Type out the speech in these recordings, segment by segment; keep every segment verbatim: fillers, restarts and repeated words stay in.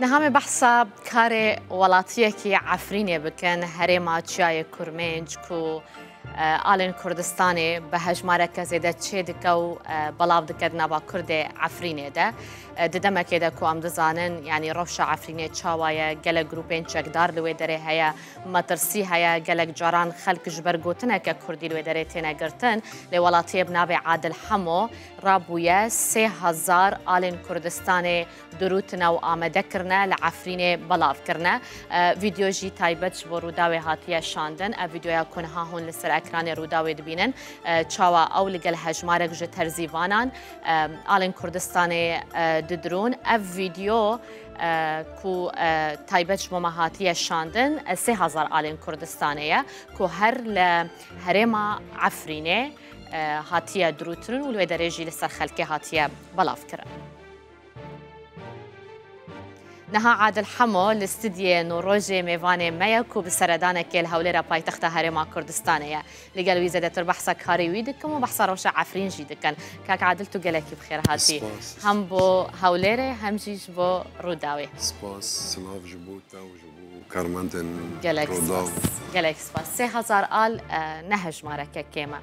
Niha me behsa karê welatiyekî Efrînê bikin, herêma Çiyayê Kurmênc ku, e, alên Kurdistanê bi hejmareke zêde çê dike û, e, belav dike di nava Kurdê Efrînê de. E, di demekê de ku em dizanin, yanî rewşa Efrînê çawa ye, gelek grûpên çekdar li wê derê heye, metirsî heye, gelek caran xelk ji ber gotineke Kurdî li wê derê têne girtin. Lê welatiyê bi navê Adil Hemo rabûye sê hezar alên Kurdistanê dirûtine û amade kirine, li Efrînê belav kirine. E, vîdeo jî taybet ji bo Rûdawê hatiye şandin. Ev vîdeoya ku niha hûn li ser ekranê Rûdawê dibînin, e, çawa ew li gel hejmarek ji terzîvanan, e, alên Kurdistanê, e, didirûn. Ev vîdeo, e, ku, e, taybet ji bo me hatiye şandin, e, sê hezar alên Kurdistanê ye ku her li herêma Efrînê, e, hatiye dirûtin û li wê derê jî li ser xelkê hatiye belav kirin. Niha Adil Hemo li stûdyê Nûrojê mêvanê me ye ku bi seredanekê li Hewlêra paytexta Herêma Kurdistanê ye. Li gel wî zêdetir behsa karê wî dikim û behsa rewşa Efrîn jî dikin. Kak Adil, tu gelekî bi xêr hatî. Spas. Hem bo Hewlêrê hem jî ji bo Rûdawê. Spas, silav ji bo te û ji bo karmendên Gelek Rûdaw. Spas. Gelek spas. Sê hezar al, e, ne hejmareke kêm e.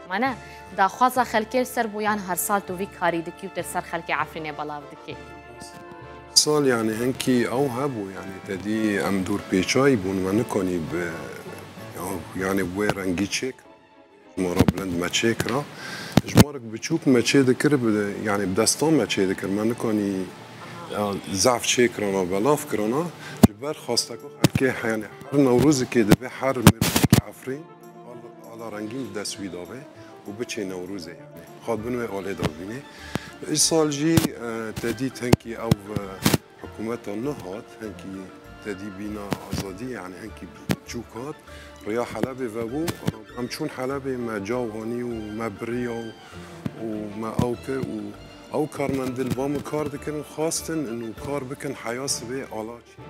Mane, daxwaza xelkê li ser bû yan her sal tu vî karî dikî û tu li ser xelkê Efrînê belav dikî? Sal, yanî, hinkî ew hebû, yanî, te dî em dûr pêçayî bûn, me nikanî bi, yanî, bi wê rengî çêkir. Ji me re bilind me çêkira. Ji marek biçûk me çê dikir, bi, yanî, bi destan me çê dikir. Me nikanî, ya, zehf çêkirana, belav kirana. Ji ber xwesteka xelkê, yanî, her Newrozekê divê her mirovekî Efrîn al-, ala rengîn bi dest wî de be û biçê Newrozê, yanî. Xwe bin wê alê de bibînê. Îsal jî, e, te dît hinkî ew, e, hikûmeta nehat, hinkî te dî bîna azadî, yanî hinkî çûk hat, rêya Helebê vebû. Em çûn Helebê, me caw hanî û me biriya û, û me ew kir û ew karmendê li ba min kar dikirin, xwestin û kar bikin heya sibê ala çê.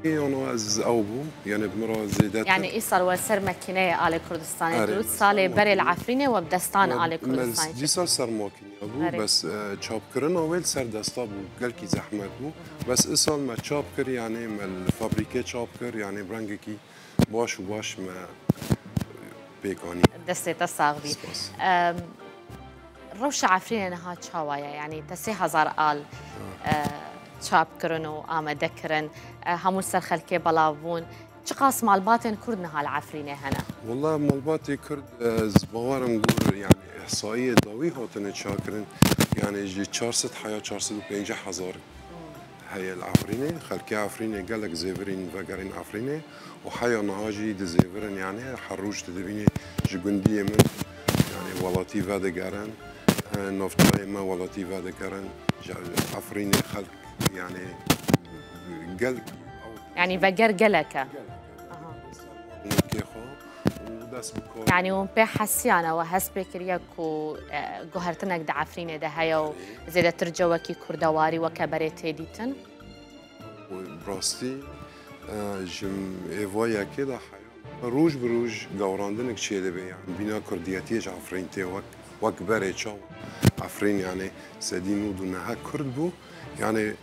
Ê, ano ez ew bûm, yanî bi min re zêdetir. Yanî îsal we ser makîneyê alê Kurdistanê Erê, dirût, salê berê li Efrînê we bi destan alê Kurdistanê çêkir. Dîsa ser makîneya bû, Erê. Bes, e, çapkirina wê li ser desta bû, gelkî zehmet bû. Bes îsal me çap kir, yanî me li fabrîkê çap kir, yanî bi rengekî baş û baş me pêk anî. Destê te sax bî. Spas. Em, Rewşa Efrînê niha çawa ye? Yanî te sê hezar al, e, çap kirin û amade kirin, e, hemû ser xelkê belav bûn. Çiqas malbatên Kurd niha li Efrînê hene? Wela malbatê Kurd, e, ez bawer im gor, yanî, îhsaiyê dawî hatine çakirin, yanî, ji çar sed heya çar sed û pêncî hezar heye li Efrînê. Xelkê Efrînê gelek zêvirîn vegerîn Efrînê û heya niha jî dizêvirin, yanî, her roj tu dibînî ji gundiyê min, yanî, welatî vedigerin, e, navçeyê me welatî vedigerin, ji Efrînê xelk, yanî, gel- Yanî veger gelek e. Gelek. Aha. Nokê xwe û dest bi kar. Yanî hûn pê hesiyane we hest pê kiriye ku, e, guhertinek di Efrînê de heye û zêdetir cewekî kurdewarî weke berê tê dîtin? Bi rastî, e, ji êva yekê de heya. Roj bi roj gewrandinek çêdibe, yanî bîna kurdiyetiyê ji Efrîn tê wek, wek berê çawa Efrîn, yanî sedî nod û neh kurd bû. Yanî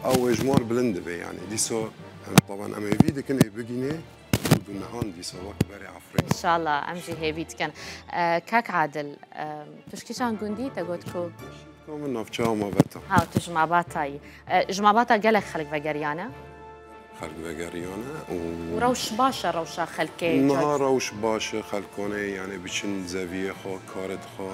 ew hejmar bilind dibe, yanî dîsa, em, taban em hêvî dikin ê bigînê nod û nehan dîsa wek berê Efrîn. Înşallah, em jî hêvî dikin. E, kak Adil, e, tu ji kîjan gundî te got ku Ka min navçeya Mabata. Ha, tu ji Mabata yî. E, ji Mabata gelek xelk vegeriyane? Xelk vegeriyane û Û rewş baş e, rewşa xelkê? Niha rewş baş e, xelk kanê, yanî, biçin zeviyê xwe, karê xwe,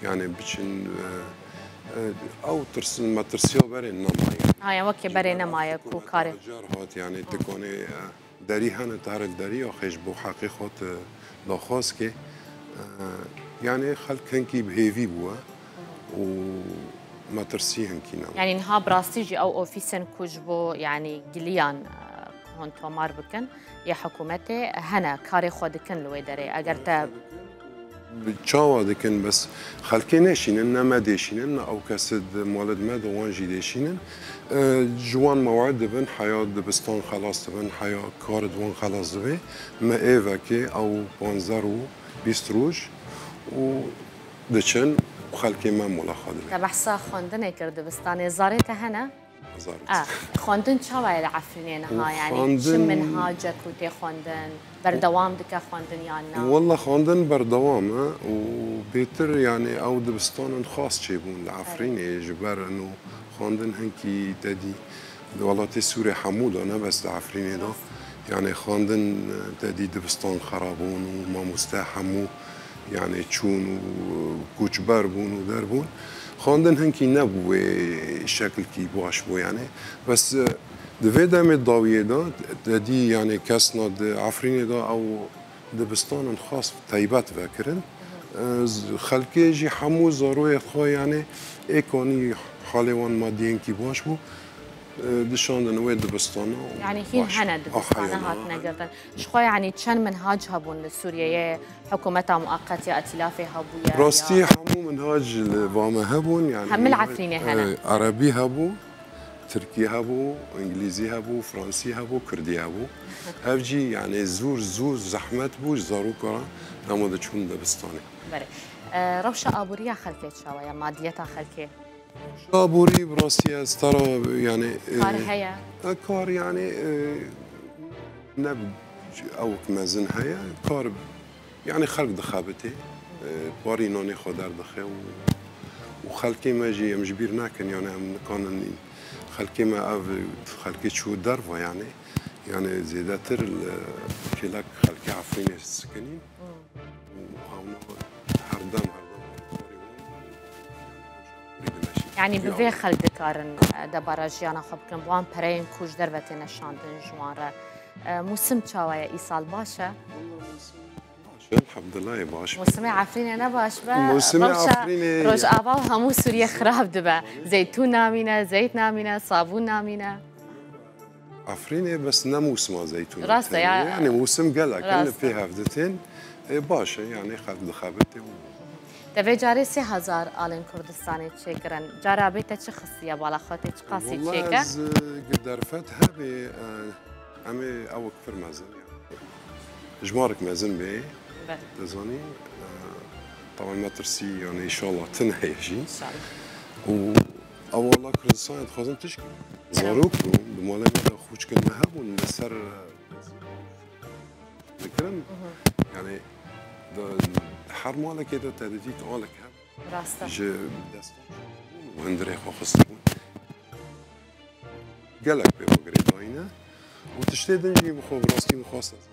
yanî, biçin, e, e, ew tirsin, metirsiya berê nemaye. Ha, ya wekî berê nemaye ku karê. Car hat, yanî, tu kanê, e, Derî hene, tu here li derî axê ji bo heqê xwe tu daxwaz kê. E, yanî xelk hinkî bi hêvî bûye û metirsî hinkî ne. Yanî niha bi rastî jî ew ofîsên ku ji bo, yanî, giliyan, e, hûn tomar bikin, yê hikûmetê hene, karê xwe dikin li wê derê. Eger te Bi çawa dikin, bes xelkê neşînin, ne me dêşînin, ne ew kesê di malê di me de wan jî dêşînin. E, ji wan mewed dibin, heya dibistan xelas dibin, heya kar di wan xelas dibe. Me êvekê ew panzdeh û bîst roj û diçin û xelkê me mola xwe dibin. Te behsa xwendinê kir dibistanê. Zarê te hene? Zarok. A, xwendin çawa ye li Efrînê niha? Û Yani çi xwendin minhacek û tê xwendin? Berdewam dike xwendin yan na? Walla xwendin berdewam e û bêtir yani ew dibistanin xas çêbûn li Efrînê ji ber ino xwendin hinkî tedî di welatê Sûrê hemû de ne bes di Efrînê de. Yani xwendin tedî dibistan xerabûn û mamoste hemû yani çûn û koçber bûn û derbûn. Xwendin hinkî nebû wê şekilkî baş bû yani. Bes, e, di vê demê dawiyê de tedî yani kesna di Efrînê de ew dibistanin xas teybet vekirin. E, z-, xelkê jî hemû zaroyê xwe yani êk anî halê wan madiyên kî baş bû, e, dişandin wê dibistana û Yani hîn baş hene dibistane hatine girtin. Ji xwe yani çend minhac hebûn li Sûriyeyê, hikûmeta muqeqet ya îtîlafê hebûye? Rastî ya hemû minhac li va me hebûn yani. Hemil minhac, Efrînê hene. E, erebî hebû. Tirkî hebû, îngilîzî hebû, fransî hebû, kurdî hebû. Ev jî, yani, zûr, zûr zehmet bû ji zaroka re, dema diçûn dibistanê. Belê. E, rewşa aborî ya xelkê çawa ye? Madiyeta xelkê? Rewşa aborî, bi rastî ez te re, yani, e, Kar heye? E, kar, yani, e, ne ewk mezin heye. Kar Yani xelk dixebitê, e, parî nanê xwe derdixe û, û xelkê me jî em ji bîr nekin, yani em nikanin xelkê me ev xelkê çû derva yani, yani zêdetir li kêlek xelkê Efrînê sikinîn û hewna herdem, herdem Yani bi vê xelk dikarin, e, debara jiyana xwe bikin, bi wan pereyên ku ji derve têne şandin ji wan re. E, mûsim çawa ye îsal, baş e? Elhamdulillah, baş. Mûsimê Efrînê ne baş be, Mûsimê rewşa Efrînê Rojava û hemû Sûriyê xirab dibe. Zeytûn namîne, zeyt namîne, sabûn namîne. Efrînê bes ne mûsima zeytûna Rast e, tê. ya. Yani mûsim gelek in Rast e. pê hev ditin. E, baş e, yani xelk dixebitê û Te vê carê sê hezar alên Kurdistanê çêkirin. Cara bê te çi xistiye bala xwe, tê çi qasî Walla çêke? ez, e, gi derfet hebê, e, em ê ewk pir mezin yani. Jimarek mezin bê, Be. te zanî, e, taban me tirsî yani înşallah tune heye jî. Înşallah. Û ew wala Kurdistanê dixwazin tişkî. Zarok bûn, di malê me de xûçkên me hebûn li ser, e, dikirin. Yani di her malekê de te didî tu alek hebû. Rast e. Ji destan û hundirê xwe xistibûn. Gelek pê xwe girêdayî ne. Û tiştê din jî bi xwe bi rastî min xwest ez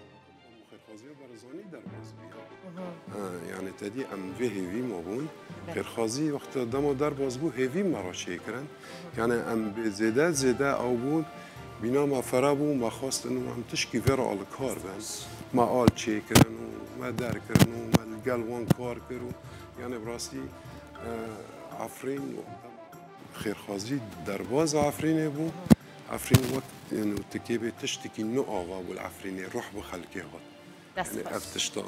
xêrxwaziya Barzanî derbas bûye. Ha, yani tedî em vê hêvî ma bûn. Belê. Xêrxwazî wexta dema derbas bû hêvî me re çêkirin. Yani em bê zêde zêde ew bûn, bîna me fere bû, me xwestin û em tişkî vê re alikar bin. Me al çêkirin û me derkirin û me li gel wan kar kir û yani bi rastî, e, Efrîn xêrxwazî derbaz Efrînê bû. Efrîn wek, yani, tikê bê tiştekî nû ava bû li Efrînê, ruh bi xelkê hat. Dest Yani xweş. ev tişta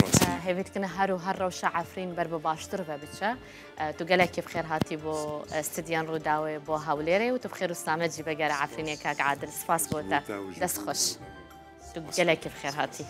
rastî. Eh, hêvî dikine her û her rewşa Efrîn ber bi baştir ve biçe. Eh, tu gelekî bi xêr hatî bo, eh, stûdyan Rûdawê, bo Hewlêrê û tu bi xêr û selamet jî vegere Efrînê kak Adil. Spas bo te. Dest xweş. Tu gelekî bi xêr hatî.